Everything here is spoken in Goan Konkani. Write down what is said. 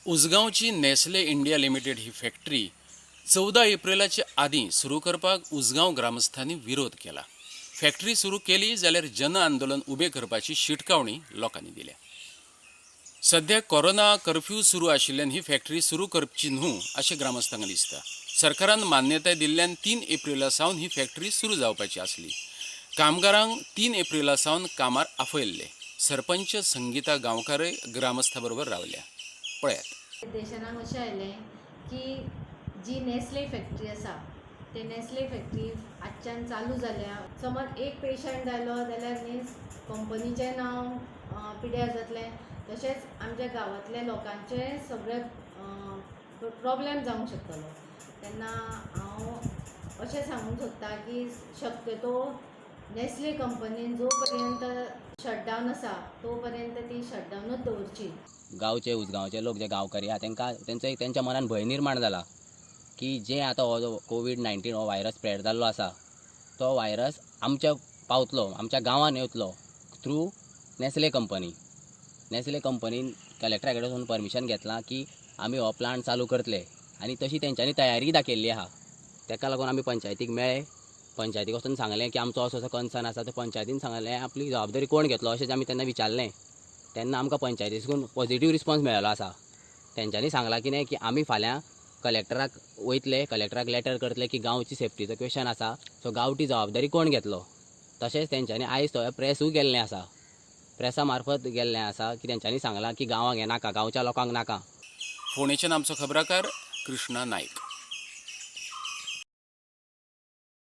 उजगांवची नेस्ले इंडिया लिमिटेड ही फॅक्टरी 14 एप्रिलाचे आदीं सुरू करपाक उजगांव ग्रामस्थांनी विरोध केला. फॅक्टरी सुरू केली जाल्यार जन आंदोलन उबें करपाची शिटकावणी लोकांनी दिल्या. सध्या कोरोना कर्फ्यू सुरू आशिल्ल्यान ही फॅक्टरी सुरू करची न्हू अशें ग्रामस्थांक दिसता. सरकारान मान्यताय दिल्ल्यान 3 एप्रिला सावन ही फॅक्टरी सुरू जावपाची आसली. कामगारांक 3 एप्रिला सावन कामार आफयल्ले. सरपंच संगीता गांवकारय ग्रामस्था बरोबर रावल्या. पळयात. निर्देशनाक अशें आयलें की जी नेस्ले फॅक्टरी आसा ते नेस्ले फॅक्टरी आजच्यान चालू जाल्या. समज एक पेशंट जालो जाल्यार मिन्स कंपनीचें नांव पिड्यार जातलें, तशेंच आमच्या गांवांतल्या लोकांचें सगळें प्रोब्लेम जावंक शकतलो. तेन्ना हांव अशें सांगूंक सोदता की शक्यतो नेस्ले कंपनीन जो पर्यंत शटडावन आसा तो पर्यंत ती शटडावनूच दवरची. गांवचे, उजगांवचे लोक जे गांवकरी आहा, तांकां तेंचो एक तेंच्या मनान भंय निर्माण जाला की जे आतां हो जो कोवीड-19 हो व्हायरस स्प्रेड जाल्लो आसा, तो व्हायरस आमच्या पावतलो, आमच्या गांवान येतलो थ्रू नेस्ले कंपनी. नेस्ले कंपनीन कलेक्टरा कडेन वचून परमिशन घेतलां की आमी हो प्लांट चालू करतले आनी तशी तेंच्यांनी तयारी दाखयल्ली आहा. ताका लागून आमी पंचायतीक मेळ्ळे. पंचायतीक वचून सांगलें की आमचो असो असो कन्सर्न आसा. तर पंचायतीन सांगलें, आपली जबाबदारी कोण घेतलो अशें आमी तेन्ना विचारलें तेन्ना आमकां पंचायतीसून पॉझिटीव रिस्पॉन्स मेळ्ळो आसा. तेंच्यांनी सांगलां कितें की आमी फाल्यां कलेक्टराक वयतले, कलेक्टराक लेटर करतले की गांवची सेफ्टीचो क्वेश्चन आसा, सो गांवठी जबाबदारी कोण घेतलो. तशेंच तेंच्यांनी आयज थंय प्रेसूय गेल्लें आसा, प्रेसा मार्फत गेल्लें आसा की तेंच्यांनी सांगलां की गांवांक हें नाका, गांवच्या लोकांक नाका. फोंडेच्यान आमचो खबराकार कृष्णा नायक.